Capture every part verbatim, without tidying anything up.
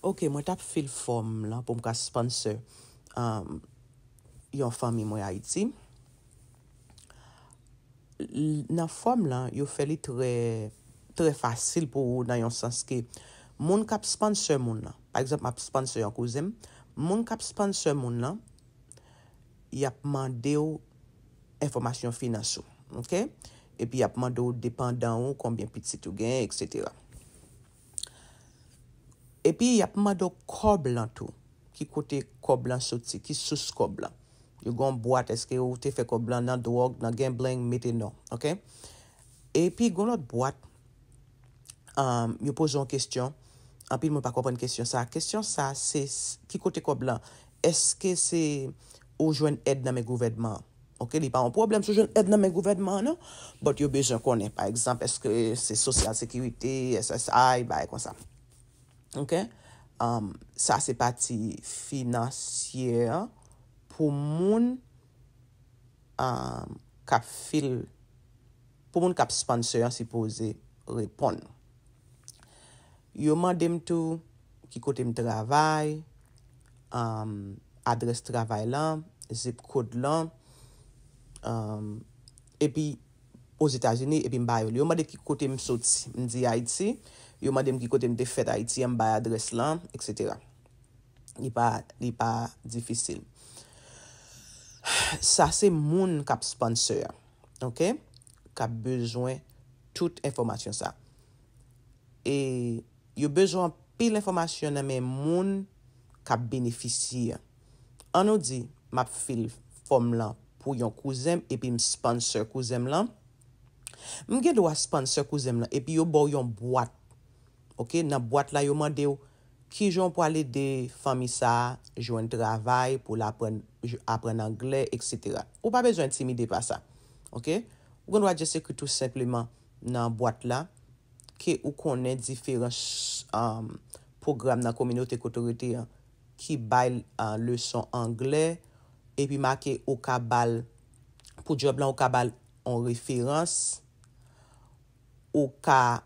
Ok, mwen t ap fil fòm lan pou m ka sponsor um, yon fanmi mwen Ayiti. L- Nan fòm lan, yo fè li trè, trè fasil pou ou nan yon sans ke moun k ap sponsor moun lan, pa egzanp, m ap sponsor yon kouzen m, moun k ap sponsor moun lan, y ap mande w enfòmasyon finans ou, ok? Epi y ap mande w depandan ou, konbyen pitit ou gen, et cetera. Epi y ap mande w kòb lan tou. Ki kote kòb lan soti, ki sous kòb lan. Yo gen yon bwat, èske ou te fè kòb lan nan dwòg, nan gambling, mete non, ok? Epi gen lòt bwat, um, yo poze yon kesyon. Anpil moun pa konprann kesyon sa. Kesyon sa, se s- ki kote kòb lan? Èske se ou jwenn èd nan men gouvènman an? Ok, li pa yon pwoblèm si w jwenn èd nan men gouvènman an, non. But yo bezwen konnen, pa egzanp, èske se Sosyal Sekirite, S S I, bagay konsa. Ok? Um, sa se pati finansyè an pou moun um, k ap fil, pou moun k ap sponsor an sipoze reponn. Yo mande m tou ki kote m travay, um, adrès travay lan, zip code lan, um, epi Ozetazini, epi m ba yo li. Yo mande ki kote m soti, m di Ayiti. Yo mande m ki kote m te fèt Ayiti an, m bay adrès lan, et cetera. Li pa, li pa difisil. Sa se moun k ap sponsor an, ok? K ap bezwen tout enfòmasyon sa. E yo bezwen anpil enfòmasyon nan men moun k ap benefisye an. An nou di, m ap fil fòm lan pou yon kouzen m epi m sponsor kouzen m lan. M gen dwa sponsor kouzen m lan epi yo ba w yon bwat. Ok, nan bwat la yo mande w kijan w pral ede fanmi sa a jwenn travay pou l aprann, aprann anglè, et cetera. Ou pa bezwen entimide pa sa. Ok? Ou gen dwa just ekri tou senpleman nan bwat la ke ou konnen diferan um, pwogram nan kominote kote w rete an ki bay uh, leson anglè epi make ou ka ba l pou djòb lan ou ka ba l yon referans ou ka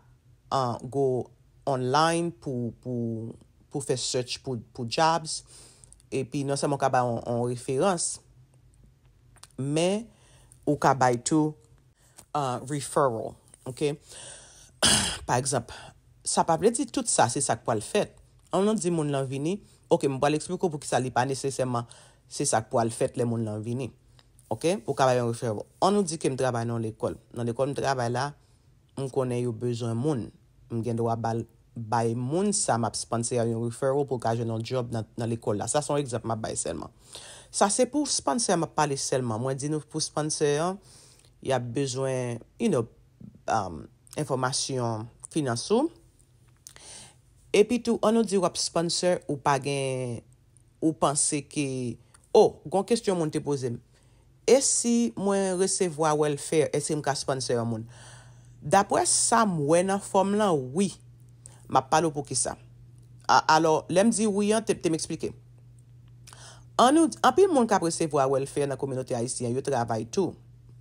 uh, go online pou, pou, pou fè search pou, pou jobs. Epi non sèlman ou ka bay yon, yon referans, men ou ka bay tou uh, referral. Ok? Pa egzanp, sa pa vle di tout sa se sa k pral fèt. An nou di moun lan vini, ok, m pral eksplike w poukisa li pa nesesèman se sa k pral fèt lè moun lan vini. Ok? Ou ka bay yon referral. An nou di ke m travay nan lekòl. Nan lekòl m travay la, m konnen yo bezwen moun. M gen dwa bal bay moun sa m ap sponsor a yon referral pou l ka jwenn yon job nan, nan lekòl la. Sa se yon egzanp m ap bay sèlman. Sa se pou sponsor a m ap pale sèlman. Mwen di nou pou sponsor an, y ap bezwen, you know, um, enfòmasyon finans ou. Epi tou, an nou di w ap sponsor, ou pa gen ou panse ke, oh, gon kesyon moun te poze m. E si mwen resevwa welfare, èske m ka sponsor yon moun? Daprè sa m wè nan fòm lan, wi. M ap pale w poukisa. Alò, lè m di wi an, te, te m eksplike. An nou, anpil moun k ap resevwa welfare nan kominote ayisyen an, yo travay tou.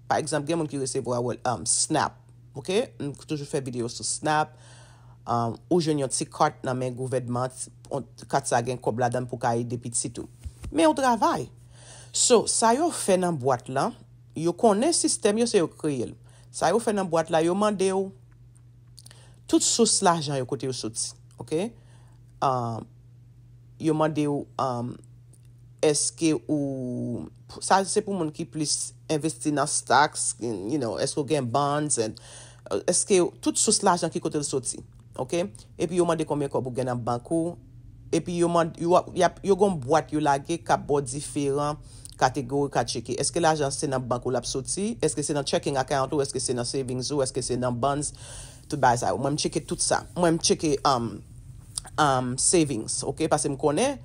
Pa egzanp, gen moun ki resevwa wel, um, snap. Ok? M toujou fè videyo sou snap. Um, ou jwenn yon ti kat nan men gouvènman, kat sa gen kòb ladan pou ka ede pitit ou. Men ou travay. So, sa yo fè nan bwat lan, yo konnen sistèm yo, se yo kreye l. Sa yo fè nan bwat la, yo mande w tout sous lajan yo kote yo soti. Ok? Um, yo mande w um, èske ou sa se pou moun ki plis envesti nan stocks, you know, èske ou gen bonds and èske tout sous lajan ki kote l soti. Ok? Epi yo mande konbyen kòb ou gen nan bank ou. Epi yo mande yo, yo gon bwat yo lage k ap ba w diferan kategori ka tcheke. Èske lajan se nan bank ou l ap soti? Èske se nan checking account ou? Èske se nan savings ou? Èske se nan bonds? Tout bagay sa yo. Mwen m tcheke tout sa. Mwen m tcheke um, um, savings, ok? Paske m konnen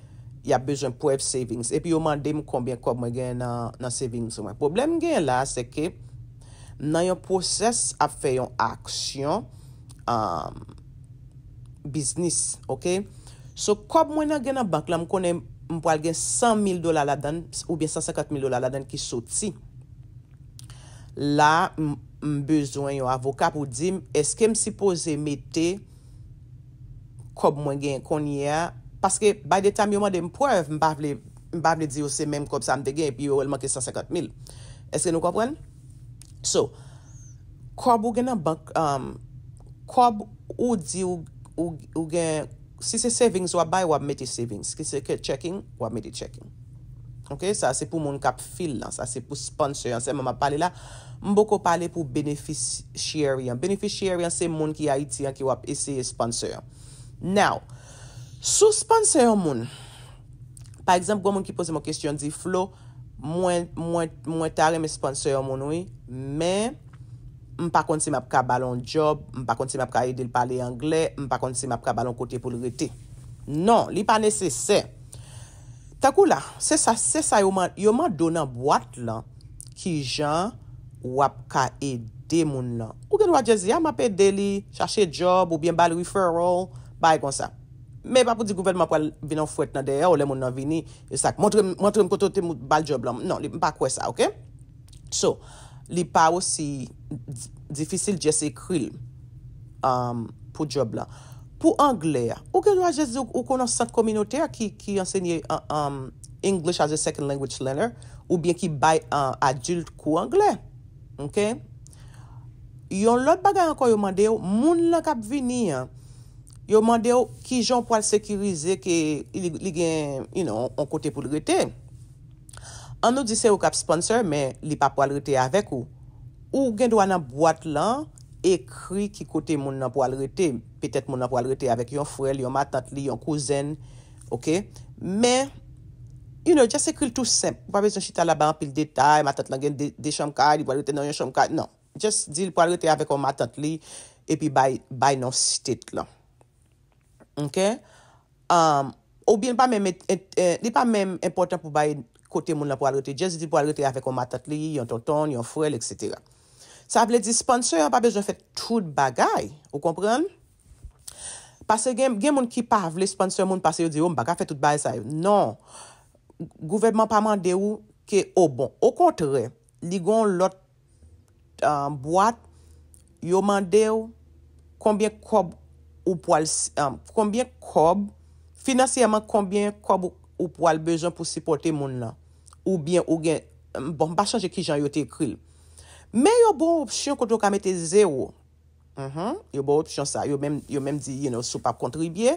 y ap bezwen prèv savings. Epi yo mande m konbyen kòb mwen gen nan, nan savings mwen. Pwoblèm m gen la, se ke m nan yon pwosès ap fè yon aksyon um, biznis, ok? So, kòb mwen nan gen nan bank la, m konnen m pral gen san mil dola ladan l, oubyen san senkant mil dola ladan l ki soti. La, m bezwen yon avoka pou di m, èske m sipoze mete kòb mwen gen kounye a Paske by the time yo mande m prèv, m pa vle, m pa vle di yo se menm kòb sa m te gen, epi yo wè l manke san senkant mil. Èske nou konprann? So, kòb ou gen nan bank, um, kòb ou di ou, ou, ou gen, si se savings w ap bay, w ap mete savings. Si se ke checking, w ap mete checking. Ok, sa se pou moun k ap fil lan, sa se pou sponsor an sèlman m ap pale la. M poko pale pou beneficiary an. Beneficiary an se moun ki Ayiti an ki w ap eseye sponsor an. Now, si w sponsor yon moun, pa egzanp, gon moun ki poze m yon kesyon, di, Flo, mwen, mwen, mwen ta renmen sponsor yon moun, wi, men m pa konn si m ap ka ba l yon djòb, m pa konn si m ap ka ede l pale anglè, m pa konn si m ap ka ba l yon kote pou l rete. Non, li pa nesesè. Tankou la, se sa, se sa yo man-, yo mande w nan bwat lan, kijan w ap ka ede moun lan. Ou gen dwa just di, a, m ap ede li chache djòb oubyen ba l referral, bagay konsa. Men pa pou di gouvènman pral vin yon fwèt nan dèyè w lè moun nan vini, e sa k, montre m, montre m kote w te ba l djòb lan. Non, li, m pa kwè sa, ok? So, li pa osi di-, difisil just ekri l, um, pou djòb lan. Pou anglè a, ou gen dwa just di ou, ou konn yon sant kominotè ki, ki ansenye, uh, um, English as a second language learner, oubyen ki bay, uh, adilt kou anglè. Ok? Yon lòt bagay ankò yo mande w, moun lan k ap vini an, yo mande w kijan w pral sekirize ke li, li gen, you know, yon kote pou l rete. An nou di se ou k ap sponsor, men li pa pral rete avèk ou. Ou gen dwa nan bwat lan ekri ki kote moun nan pral rete. Petèt moun nan pral rete avèk yon frè l, yon matant li, yon kouzen, ok? Men, you know, just ekri l tou senp. Ou pa bezwen chita la bay anpil detay, matant lan gen de, de chanm kay, li pral rete nan yon chanm kay. Non. Just di l pral rete avèk yon matant li, epi bay, bay non state lan. Ok? Um, oubyen li pa menm, en-, en-, en-, li pa menm enpòtan pou bay kote moun nan pral rete. Just di l pral rete avèk yon matant li, yon tonton, yon frè l, et cetera. Sa vle di sponsor an pa bezwen fè tout bagay. Ou konprann? Paske gen, gen moun ki pa vle sponsor moun paske yo di, "Oh, m pa ka fè tout bagay sa yo." Non. Gouvènman pa mande ou ke, o bon. Okontrè, li gon lòt, ah, bwat, yo mande w konbyen kòb ou pral s-, ah, konbyen kòb, finansyèman, konbyen kòb ou, ou pral bezwen pou sipòte moun nan. Oubyen ou gen, bon, m pa chonje kijan yo te ekri l. Men yo ba w opsyon kote w ka mete zewo. Mhm. Yo ba w opsyon sa. Yo menm, yo menm di, you know, si w p ap kontribye,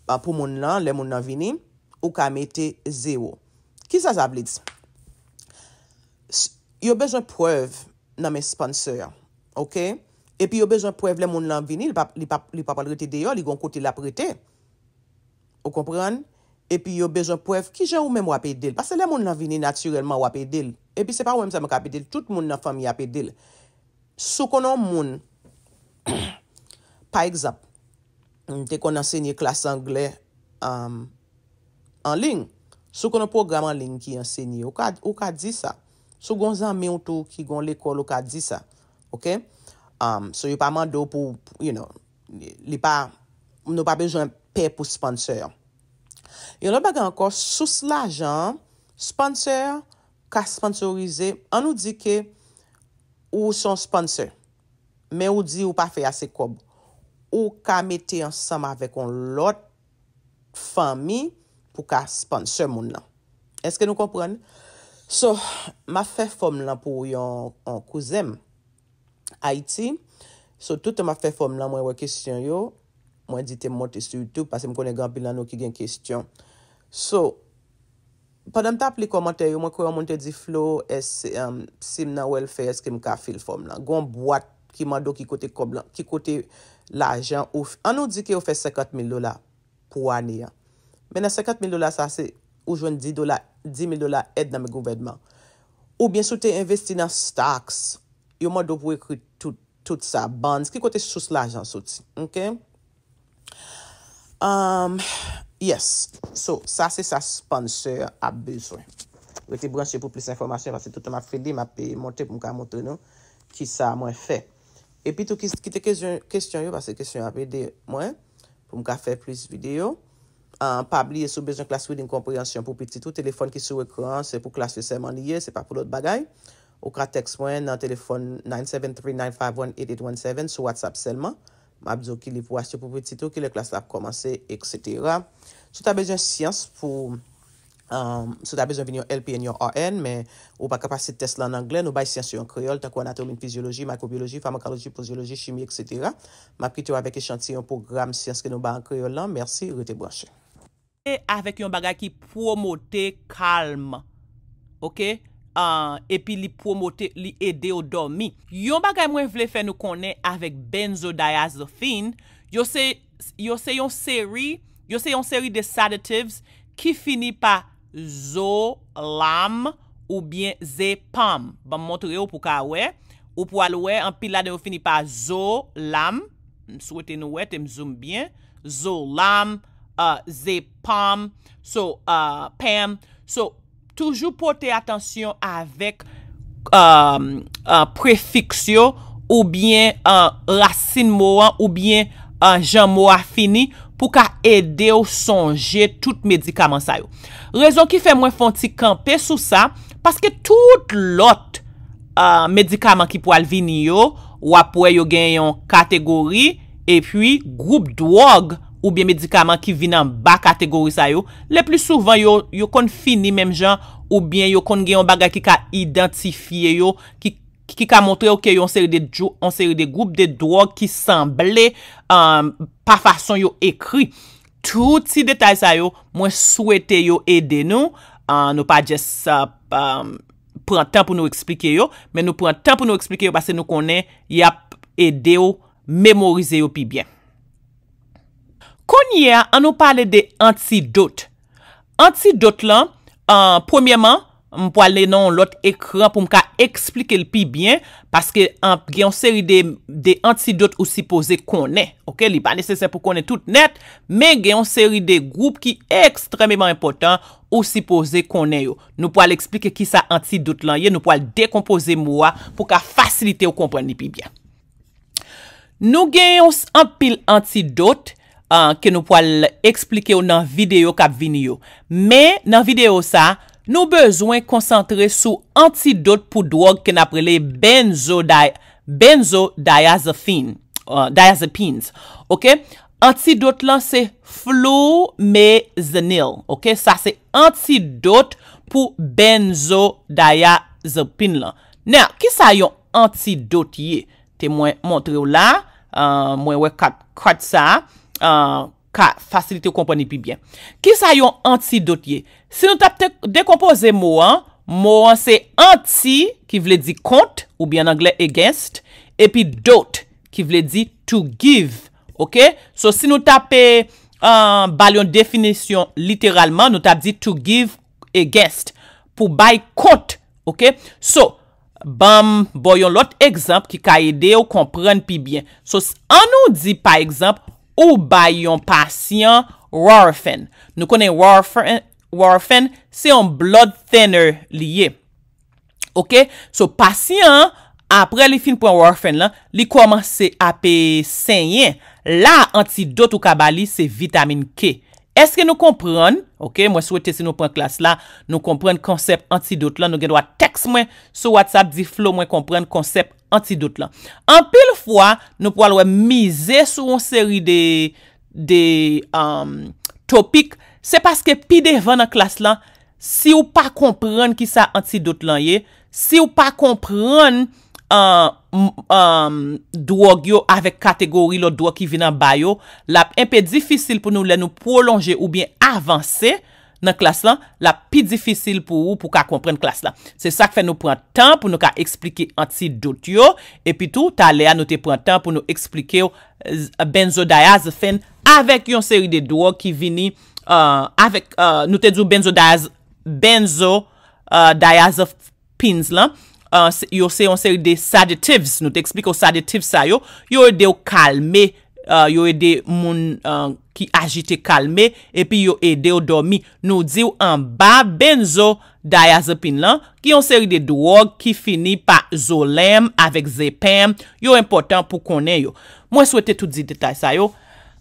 ah, pou moun nan, lè moun nan vini, ou ka mete zewo. Kisa sa vle di? S-, yo bezwen prèv nan men sponsor an, ok? Epi yo bezwen prèv lè moun lan vini, li pa, li pa, li pa pral rete deyò, li gon kote l ap rete. Ou konprann? Epi yo bezwen prèv kijan ou menm w ap ede l. Paske lè moun lan vini natirèlman, w ap ede l. Epi se pa ou menm sèlman k ap ede l, tout moun nan fanmi ap ede l. Si w konn yon moun, pa egzanp, m te konn ansenye klas anglè, um, an liy. Si w konn yon pwogram an liy ki ansenye, ou ka, ou ka di sa. Si w gen yon zanmi w tou ki gen yon lekòl, ou ka di sa. Ok? Um, so yo pa mande w pou, you know, li pa, nou pa bezwen pè pou sponsor an. Yon lòt bagay ankò, sous lajan an, sponsor ka sponsorize, an nou di ke ou se yon sponsor, men ou di ou pa fè ase kòb. Ou ka mete ansanm avèk yon lòt fanmi pou ka sponsor moun nan. Èske nou konprann? So, m ap fè fòm lan pou yon, yon kouzen m Ayiti. So, tout tan m ap fè fòm lan, mwen wè kesyon yo. Mwen di te m monte sou YouTube, paske m konnen gen anpil nan nou ki gen kesyon. So, pandan m t ap li kòmantè yo, mwen kwè yon moun te di, "Flo, èske, um, si m nan welfare, èske m ka fil fòm lan?" Gon bwat ki mande w ki kote kòb lan, ki kote lajan ou f-, an nou di ke yo fè senkant mil dola pou ane an. Men nan senkant mil dola sa, se ou jwenn dis dola, dis mil dola èd nan men gouvènman. Oubyen si w te envesti nan stocks, yo mande w pou ekri tout, tout sa, bonds, ki kote sous lajan soti, ok? Um, yes. So, sa se sa sponsor ap bezwen. Rete branche pou plis enfòmasyon, paske tout tan m ap fè li, m ap, eh, monte pou m ka montre nou kisa mwen fè. Epi tou, ki-, kite kesyon, kesyon yo, paske kesyon yo ap ede mwen pou m ka fè plis videyo. Ah, pa bliye, si w bezwen klas reading konpreyansyon pou pitit ou, telefòn ki sou ekran an, se pou klas yo sèlman li ye, se pa pou lòt bagay. Ou ka tèks mwen nan telefòn nine seven three nine five one eight eight one seven sou WhatsApp sèlman. M ap di w ki liv pou w achte pou pitit ou, kilè klas la ap kòmanse, et cetera. Si w ta bezwen syans pou, um, si w ta bezwen vin yon L P N, yon R N, men ou pa ka pase tès la an anglè, nou bay syans yo an kreyòl, tankou anatomi, fizyoloji, mikwobiyoloji, famakoloji, pozyoloji, chimi, etsetera. M ap kite w avèk echantiyon pwogram syans ke nou bay an kreyòl lan. Mèsi, rete branche. Avèk yon bagay ki pwomote kalm, oke? Ah, epi li pwomote, li ede w dòmi. Yon bagay mwen vle fè nou konnen avèk benzodiazepine, yo se, yo se yon seri, yo se yon seri de sedatives ki fini pa zo, lam, oubyen zepam. Ban m montre w pou w ka wè. Ou pral wè, anpil ladan yo fini pa zo, lam. M swete nou wè, te m zoom byen. Zo, lam, uh, zepam, so, uh, pam. So, toujou pote atansyon avèk, um, uh, prefiks yo, oubyen, uh, rasin mo an, oubyen, uh, jan mo a fini, pou ka ede w sonje tout medikaman sa yo. Rezon ki fè mwen fè yon ti kanpe sou sa, paske tout lòt, uh, medikaman ki pral vini yo, w ap wè yo gen yon kategori, epi gwoup dwòg oubyen medikaman ki vin anba kategori sa yo. Le pli souvan, yo, yo konn fini menm jan, oubyen yo konn gen yon bagay ki ka idantifye yo, ki, ki ka montre w ke yon seri de dwo-, yon seri de gwoup de dwòg ki sanble, um, pa fason yo ekri. Tout ti detay sa yo, mwen swete yo ede nou. Ah, nou pa just, ah, um, pran tan pou nou eksplike yo, men nou pran tan pou nou eksplike yo paske nou konnen y ap ede w memorize yo pi byen. Kounye a, ann nou pale de antidot. Antidot lan, ah, premyèman, m pwale nan yon lòt ekran pou m ka eksplike l pi byen, paske, ah, gen yon seri de, de antidot ou sipoze konnen, oke? Li pa nesesè pou konnen tout nèt, men gen yon seri de gwoup ki ekstrèmeman enpòtan ou sipoze konnen yo. Nou pral eksplike kisa antidot lan ye, nou pral dekonpoze mo a pou ka fasilite w konprann li pi byen. Nou gen yon s-, anpil antidot, ah, ke nou pral eksplike w nan videyo k ap vini yo. Men, nan videyo sa, nou bezwen konsantre sou antidot pou dwòg ke n ap rele benzodi-, benzodiazepine, ah, diazepines. Oke? Antidot lan se flumazenil. Oke? Sa se antidot pou benzodiazepine lan. Now, kisa yon antidot ye? Te mwen montre w la, ah, mwen wè kat, kat sa, ah, ka fasilite w konprann li pi byen. Kisa yon antidot ye? Si nou t ap te-, dekonpoze mo an, mo an se anti, ki vle di kont, oubyen an anglè against, epi dot, ki vle di to give, oke? So, si nou t ap, ah, ba l yon definisyon literalman, nou t ap di to give against, pou bay kont, oke? So, ban m ba w yon lòt egzanp ki ka ede w konprann pi byen. So, s-, ann nou di, pa egzanp, ou bay yon pasyan Nurofen. Nou konnen Nurofen, Nurofen, se yon blood thinner li ye. Oke? So, pasyan an, apre li fin pran Nurofen lan, li kòmanse ap, e, senyen. La, antidot ou ka ba li, se vitamin K. Èske nou konprann? Oke, mwen swete si nou pran klas la, nou konprann konsèp antidot lan. Nou gen dwa tèks mwen sou WhatsApp, di Flo, mwen konprann konsèp antidot lan. Anpil fwa, nou pral wè mize sou yon seri de, de, um, topik. Se paske pi devan nan klas lan, si w pa konprann kisa antidot lan ye, si w pa konprann, ah, m-, ah, dwòg yo avèk kategori lòt dwòg ki vin anba yo, l ap enpe difisil pou nou lè nou pwolonje oubyen avanse nan klas lan, l ap pi difisil pou ou pou ka konprann klas lan. Se sa k fè nou pran tan pou nou ka eksplike antidot yo, epi tou, talè a nou te pran tan pou nou eksplike w, z-, benzodiazepine avèk yon seri de dwòg ki vini, ah, avèk, ah, nou te di w benzodiaz-, benzo, ah, diazepines lan, ah, se, yo se yon seri de sedatives. Nou te eksplike w sedatives sa yo, yo ede w kalme, ah, yo ede moun, ah, ki ajite kalme, epi yo ede w dòmi. Nou di w anba benzodiazepine lan, ki yon seri de dwòg ki fini pa zo, lam avèk zepam, yo enpòtan pou konnen yo. Mwen swete tout ti detay sa yo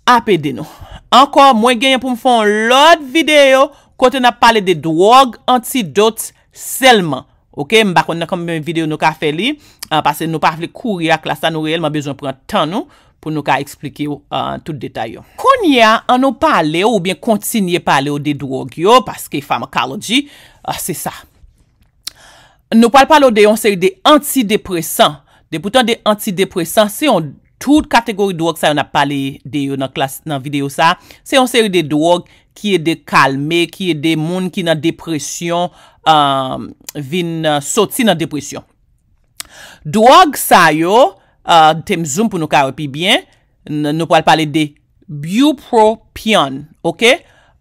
ap ede nou. Ankò, mwen genyen pou m fè yon lòt videyo kote n ap pale de dwòg antidot sèlman. Oke, m pa konn nan konbyen videyo nou ka fè li, ah, paske nou pa vle kouri a klas la, nou reyèlman bezwen pran tan nou pou nou ka eksplike w uh, tout detay yo. Kounye a, an nou pale w oubyen kontinye pale w de dwòg yo, paske pharmacology, uh, se sa. Nou pral pale w de yon seri de antidepresan. Depi w tande antidepresan, se yon tout kategori dwòg sa yo n ap pale de yo nan klas, nan videyo sa. Se yon seri de dwòg ki ede kalme, ki ede moun ki nan depresyon uh, vin uh, soti nan depresyon. Dwòg sa yo, uh, te m zoom pou nou ka wè pi byen, n- nou pral pale de bupropion, ok?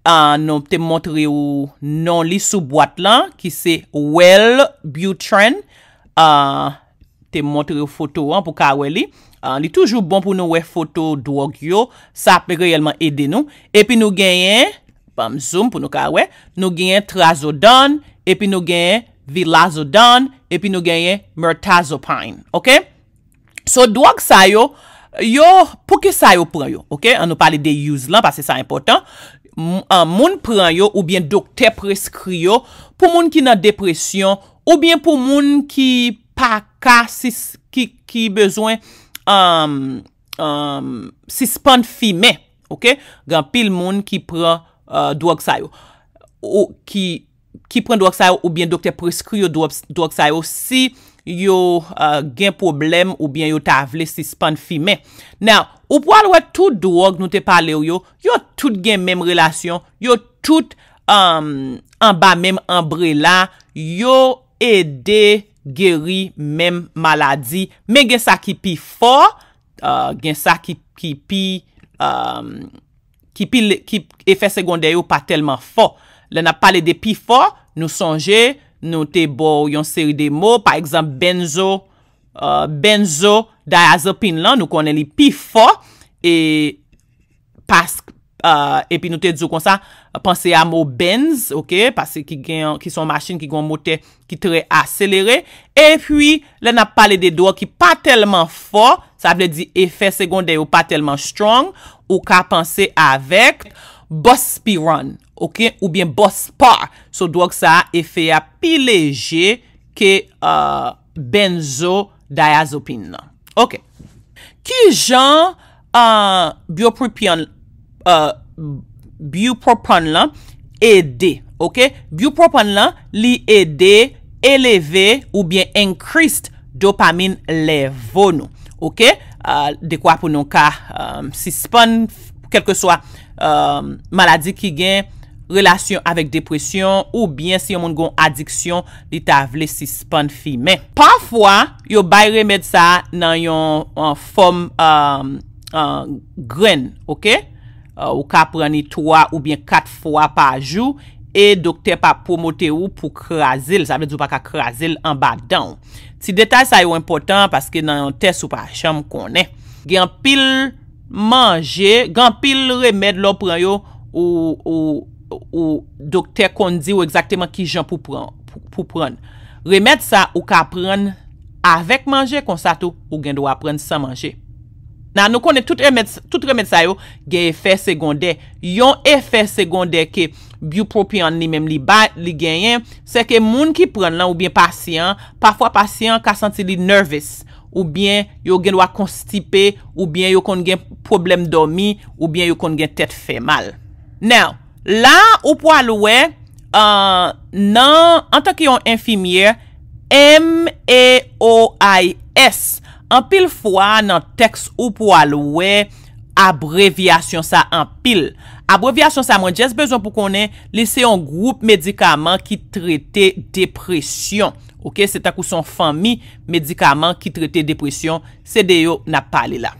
Uh, nou te montre ou non li sou bwat lan, ki se Wellbutrin. Uh, te montre ou foto an pou ka wè li. Uh, li toujou bon pou nou wè foto dwòg yo. Sa ap reyèlman ede nou. Epi nou genyen, ban m zoom pou nou ka wè, nou genyen trazodone, epi nou genyen vilazodone, epi nou genyen mirtazapine, ok? So, dwòg sa yo, yo, poukisa yo pran yo, ok? An nou pale de use lan, paske sa enpòtan. M- an, moun pran yo oubyen doktè preskri yo pou moun ki nan depresyon, oubyen pou moun ki pa ka, sis- ki, ki bezwen um, um, sispann fimen, ok? Gen anpil moun ki pran uh, dwòg sa yo. Ou ki, ki pran dwòg sa yo oubyen doktè preskri yo dwòg, dwòg sa yo si yo uh, gen pwoblèm oubyen yo ta vle sispann fimen. Now, ou pral wè tout dwòg nou te pale w yo, yo tout gen menm relasyon, yo tout um, anba menm anbrela, yo ede geri menm maladi, men gen sa ki pi fò, uh, gen sa ki, ki pi, um, ki pi, ki efè segondè yo pa tèlman fò. Lè n ap pale de pi fò, nou sonje, nou te ba w yon seri de mo, pa egzanp, benzo, uh, benzodiazepine lan, nou konnen li pi fò, e pas, uh, epi nou te di w konsa, panse a mo Benz, ok, paske ki gen, ki se yon machin ki gen yon motè ki trè aselere. Epi, lè n ap pale de dwòg ki pa tèlman fò, sa vle di efè segondè yo pa tèlman strong, ou ka panse avèk buspirone, ok, oubyen buspar. So, dwòg sa a, efè a pi leje ke uh, benzodiazepine nan. Ok. Kijan uh, bupropion, uh, bupropion lan ede, ok? Bupropion lan, li ede eleve oubyen increase dopamine level nou, ok? Uh, dekwa pou nou ka um, sispann, kèlkeswa um, maladi ki gen relasyon avèk depresyon, oubyen si yon moun gen yon adiksyon, li ta vle sispann fimen. Pafwa, yo bay remèd sa a nan yon, yon fòm um, uh, grenn, ok? Uh, ou ka pran li twa oubyen kat fwa pa jou, e doktè pa pwomote ou pou kraze l, sa vle di ou pa ka kraze l anba dan w. Ti detay sa yo enpòtan paske nan yon tès ou pa janm konnen. Gen anpil manje, gen anpil remèd lè w pran yo, ou, ou, ou doktè konn di w egzakteman ki jan pou pran, pou, pou pran. Remèd sa ou ka pran avèk manje, konsa tou ou gen dwa pran san manje. Nan nou konnen tout remèd, tout remèd sa yo gen efè segondè. Yon efè segondè ke bupropion li menm li ba, li genyen, se ke moun ki pran l lan oubyen pasyan, pafwa pasyan an ka santi li nervous, oubyen yo gen dwa konstipe, oubyen yo konn gen pwoblèm dòmi, oubyen yo konn gen tèt fè mal. Now, la ou pral wè uh, nan, antanke yon enfimyè, M A O I S, anpil fwa nan tèks ou pral wè abrevyasyon sa anpil. Abrevyasyon sa, mwen just bezwen pou konnen li se yon gwoup medikaman ki trete depresyon. Ok, se tankou se yon fanmi medikaman ki trete depresyon, se de yo n ap pale la.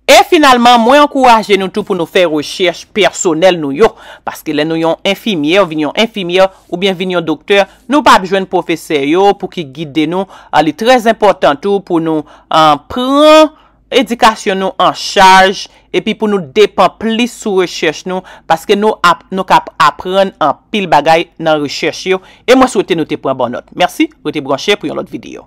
E finalman, mwen ankouraje nou tou pou nou fè rechèch pèsonèl nou yo. Paske lè nou yon enfimyè, vin yon enfimyè, oubyen vin yon doktè, nou p ap jwenn pwofesè yo pou ki gide nou. Ah, li trè enpòtan tou pou nou ah, pran edikasyon nou an chaj, epi pou nou depann plis sou rechèch nou, paske nou ap, nou k ap aprann anpil bagay nan rechèch yo, e mwen swete nou te pran bon nòt. Mèsi, rete branche pou yon lòt videyo.